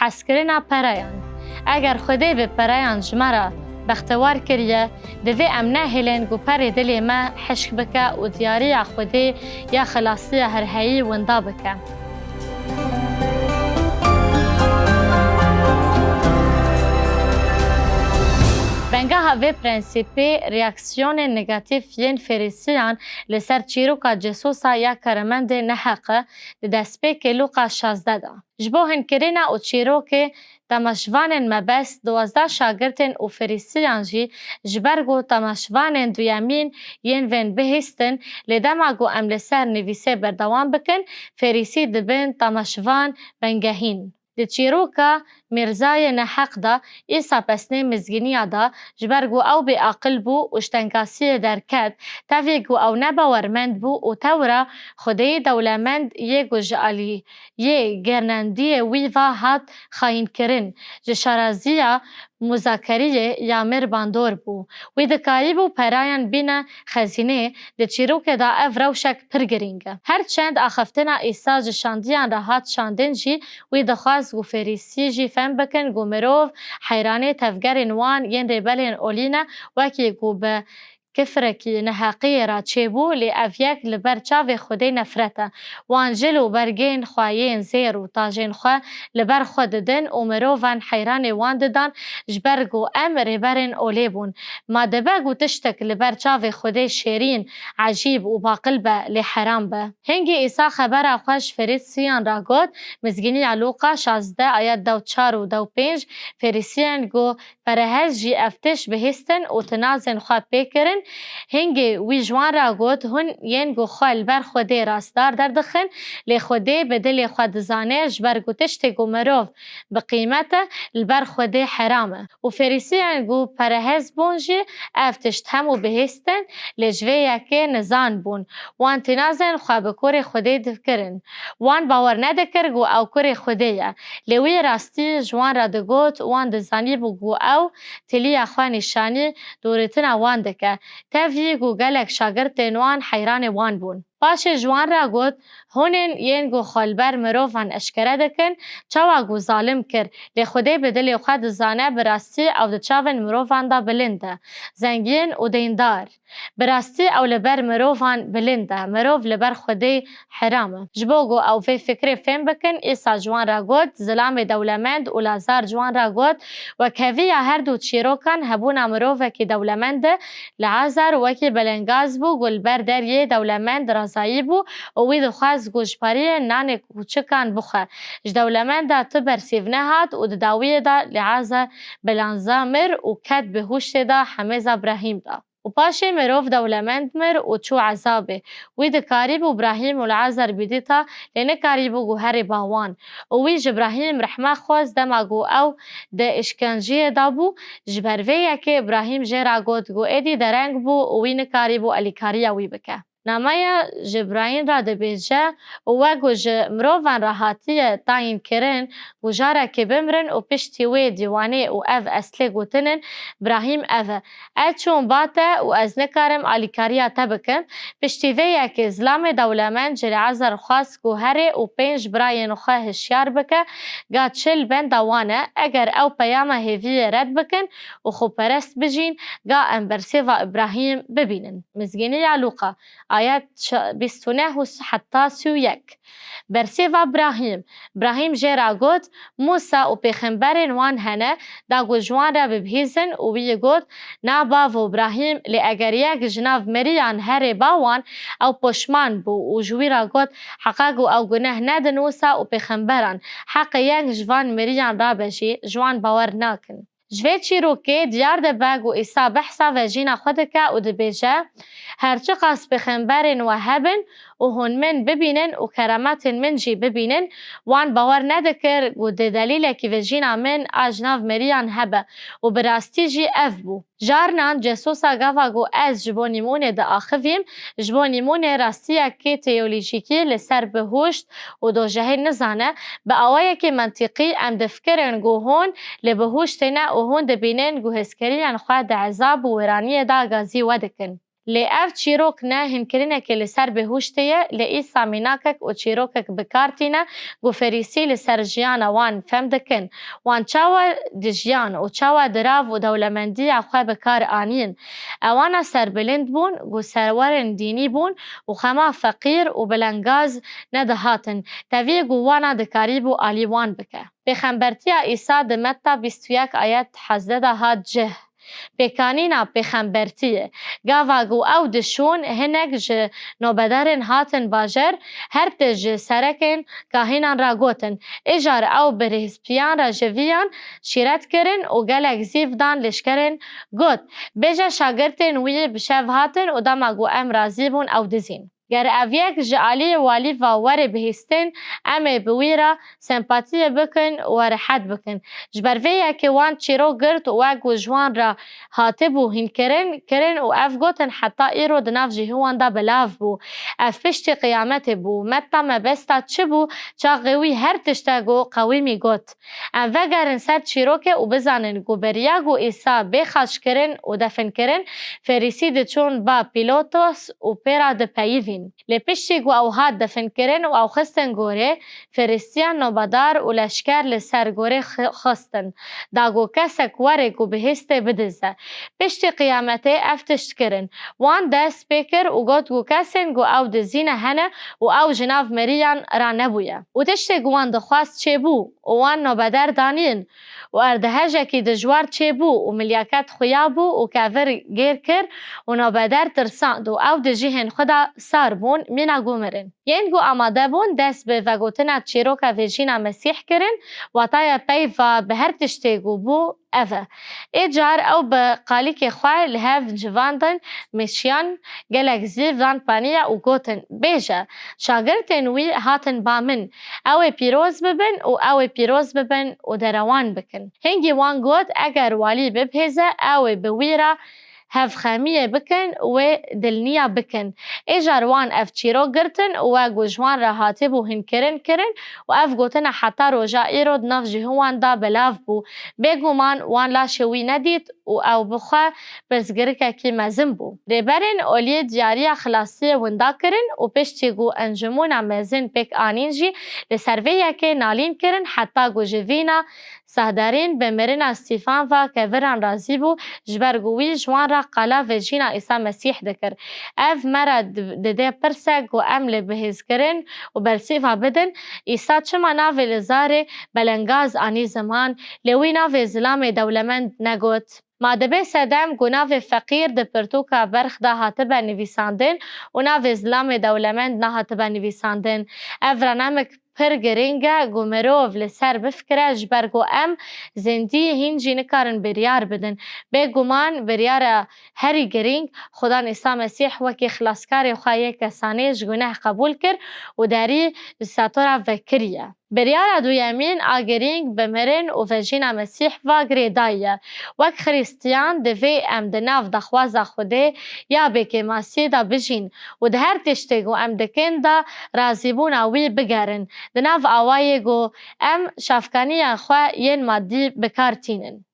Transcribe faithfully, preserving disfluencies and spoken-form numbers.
Hezkirina pereyan. Eger Xwedê bi pereyan ji me re bextewar kiriye, divê em nehêlin ku perê dilê me hişk bike û diyariya Xwedê ya xelasiya herheyî winda bike. Bengeha vê prensîpê reaksiyonên negatîf yên Ferîsiyan li ser çîroka Cêsosa ya Keremendê Neheq e di destpêkê Lûqa şazdeh de. Ji bo hinkirina û çîrokê temaşvanên mebest, duwazdeh şagirtên û Ferîsiyan jî ji ber ku temaşvanên duyemîn yên vên bihîstin, lê dema ku em li ser nivîsê berdewam bikin, Ferîsî dibin temaşvan bengehîn. Di çîroka Mîrzayê Neheq de Îsa pesnê mizgîniya da, ji ber ku ew bêaqil bû û ji tengasiyê derket, tevî ku ew nebawermend bû û tewra Xwedêyî dewlemend yê ku ji alî yê gernendiyê wî ve hat xayînkirin, ji şaraziya muzakeriyê ya mêr bandor bû. Wî dikarîbû perayan bîne xezînê, di çîrokê de ev rewşek pir girîng e. Her çend axiftina Îsa ji şandiyan re hat şandin jî, wî dixwest ku Ferîsî jî fem bikin ku mirov heyranê tevgerên wan yên rêbelên olî ne, wekî ku bi kifrekî neheqiyê re çêbû, lê ev yek li ber çavê Xwedê nefret e. Wan jil û bergên xwe yên zêr û tajên xwe li ber xwe didin û mirovan heyranê wan didan, ji ber ku em rêberên olê bûn. Ma dibe ku tiştek li ber çavê Xwedê şêrîn, ecîb û baqil be, lê heram be? Hingî Îsa xebera xwe ji Ferîsiyan re got, Mizgîniya Lûqa şazdeh ayet dew çar û dew pênc, Ferîsiyan ku Perehez jî ev tişt bihîstin û tinazên xwe pê kirin. Hingê wî ji wan re got, Hûn yên ku xwe li ber Xwedê rastdar derdixin, lê Xwedê bi dilê xwe dizane, ji ber ku tiştê ku mirov bi qîmet e, li ber Xwedê heram e. Û Ferîsiyên ku perehez bûn jî ev tişt hemû bihîstin, lê ji vê yekê nizan bûn. Wan tinazên xwe bi kurê Xwedê dikirin. Wan bawer nedikir ku ew kurê Xwedê ye. Lê wî rastî ji wan re digot, wan dizanîbû ku ew tiliya xwe nîşanî dûrîtina wan dike. Tevî ku gelek şagirtên wan heyranê wan bûn. Paşê ji wan re got, Hûn ên yên ku xwe li ber mirovan eşkere dikin, çawa ku zalim kir, lê Xwedê bi dilê xwe dizane bi rastî ew di çavên mirovan de bilind e, zengîn û dîndar. Bi rastî ew li ber mirovan bilind e, mirov li ber Xwedê heram e. Ji bo ku ew vê fikrê fêm bikin, Îsa ji wan re got, Zilamê dewlemend û Lazar ji wan re got, Wekheviya her du çîrokan hebûna mirovekî dewlemend e. Lazar wekî belengaz bû ku li ber deriyê dewlemend razayî bû û wî dixwest ku ji pariyê nanê kûçikan bixwe. Ji dewlemenda tu bersîv nehat û di dawiyê de Lazar belanza mir û ket bihuştê de hemêza Brahîm de. Û paşê mirov dewlemend mir û çû ezabê. Wî dikarîbû Brahîm û Lazar bidîta, lê nikarîbû ku herê ba wan. Û wî ji Brahîm rehme xwest dema ku ew di îşkenciyê de bû. Ji ber vê yekê Brahîm jê re got ku êdî dereng bû û wî nikarîbû alîkariya wî bike. Nameya Cibrayîl re dibêje, Û wek ku ji mirovan re hatiye tayînkirin ku carekê bimrin û piştî wê dîwanê û ev eslê gotinin, Brahîm ev e, Ez çûm ba te û ez nikarim alîkariya te bikim. Piştî vê yekê zilamê dewlemend ji Leazar xwest ku here û pênc birayên xwe hişyar bike, ga çi li benda wan e, eger ew peyama hêviyê red bikin û xweperest bijîn, ga em bersêva Îbrahîm bibînin. Mizgîniya Lûqa, ayet bîst û neh û heta sî û yek. Bersêva Brahîm. Brahîm jê re got, Mûsa û pêxemberên wan hene, da ku ji wan re bibihîzin û wî got, Na bavo Brahîm, lê eger yek ji nav meriyan herê ba wan, ew poşman bû û ji wî re got, Heqa ku ew guneh nedin Mûsa û pêxemberan, heqê yek ji van meriyan rabe jî, ji wan bawer nakin. Ji vê çîrokê diyar dibe ku Îsa behsa vejîna xwe dike û dibêje, Her çiqas pêxemberên we hebin û hûn min bibînin û kerametên min jî bibînin, wan bawer nedikir ku di delîlekî vejîna min a ji nav meriyan hebe û bi rastî jî ev bû. Carinan Cêsosa gava ku ez ji bo nîmûnê diaxivîm, ji bo nîmûnê rastiyekê teolojîkî li ser bihuşt û dojehê nizane, bi awayekî mentîqî em difikirin ku hûn li bihuştê ne û hûn dibînin ku hêzkeriyên xwe di ezab û wêraniyê de gazî we dikin. Lê ev çîrok ne hînkirinekê li ser bêhuştê ye, lê Îsa mînakek û çîrokek bi kar tîne ku Ferîsî li ser jiyana wan fehm dikin. Wan çawa dijiyan û çawa dirav û dewlemendiya xwe bi kar anîn. Ewana serbilind bûn ku serwerên dînî bûn û xema feqîr û belengaz nedihatin, tevî ku wana dikarîbû alî wan bike. Pêxembertiya Îsa di Metta bîst û yek ayet hezdeh de hat cih. Pêkanîna pêxembertiyê. Gava ku ew dişûn, hinek ji nobedarên hatin bajar, her tişt ji serekên kahînan re gotin. Îcar ew bi rêzpiyan re ji viyan şîret kirin û gelek zîv dan leşkerên, got, Bêje şagirtên wî bi şev hatin û dema ku em razî bûn ew dizîn. Ger ev yek ji alî walî ve were bihîstin, em ê bi wî re sempatiyê bikin û we rehet bikin. Ji ber vê yekê wan çîrok girt û wek ku ji wan re hatibû hînkirin, kirin û ev gotin heta îro di nav cihê wan de belav bû. Ev piştî qiyametê bû. Metta mebesta çi bû? Çaxê wî her tiştek got, qewîmî got. Em vegerin ser çîrokê û bizanin ku beriya ku Îsa bê xaçkirin û definkirin, Ferîsî diçûn ba Pîlotos û pê re dipeyivîn. Lê piştî ku ew hat definkirin û ew xistin gorê, Ferîsiyan nobedar û leşker li ser gorê xi-, xistin, da ku kesek were ku bihîstê bidize. Piştî qiyametê ev tişt kirin. Wan dest pê kir û got ku kesên ku ew dizîne hene û ew ji nav meriyan ranebûye. Û tiştê ku wan dixwest çêbû û wan nobeder danîn û erdihejekî dijwar çêbû û milyaket xuya bû û kevir gêr kir û nobeder tirsand û ew di cihên xwe de sar bûn, mîna ku mirin. Yên ku amade bûn dest bi vegotina çîroka vejîna Mesîh kirin, wataya peyva bi her tiştê ku bû ev e. Ê car ew bi qalîkê xwe li hev civandin, mêşiyan gelek zîv dan paniya û gotin, Bêje, şagirtên wî hatin ba min, ew ê pîroz bibin û ew ê pîroz bibin û derewan bikin. Hingî wan got, Eger walî bibihêze, ew ê bi wî re hevxemiyê bikin, wê dilniya bikin. Ê car wan ev çîrok girtin û wek ku ji wan re hatibû hînkirin kirin û ev gotina heta roja îro di nav cihê wan de belav bû. Bêguman wan laşê wî nedît û ew bi xwe pirsgirikekî mezin bû. Rêberên olî diyariya xilasiyê winda kirin û piştî ku encûmûna mezin pêk anîn jî li ser vê yekê nalîn kirin heta ku ji vîna Sahdarîn bi mirina Stîfan ve keviran razî bû, ji ber ku wî ji wan re qala vejîna Îsa Mesîh dikir. Ev me re di-, dide pirsek ku em li bihêzkirin û bersîva bidin, Îsa çima navê li zarê belengaz anî ziman, lê wî navê zilamê dewlemend negot? Ma dibe sedem ku navê feqîr di pirtûka berx de hatibe nivîsandin û navê zilamê dewlemend nehatibe nivîsandin? Ev ranemik pir girîng e ku mirov li ser bifikire, ji ber ku em zindî hîn jî nikarin biryar bidin. Bêguman biryara herî girîng, Xudan Îsa Mesîh wekî xilaskarê xwe yê kesanê ji guneh qebûl kir û derî ji setora vekiriye. Biryara duyemîn a girîng bi mirin û vejîna Mesîh ve girêdayî ye. Wek Xirîstiyan divê em di nav daxwaza Xwedê ya bêkêmasî de bijîn û di her tiştê ku em dikin de razîbûna wî bigerin, di nav awayê ku em şafkaniya xwe yên madî bi kar tînin.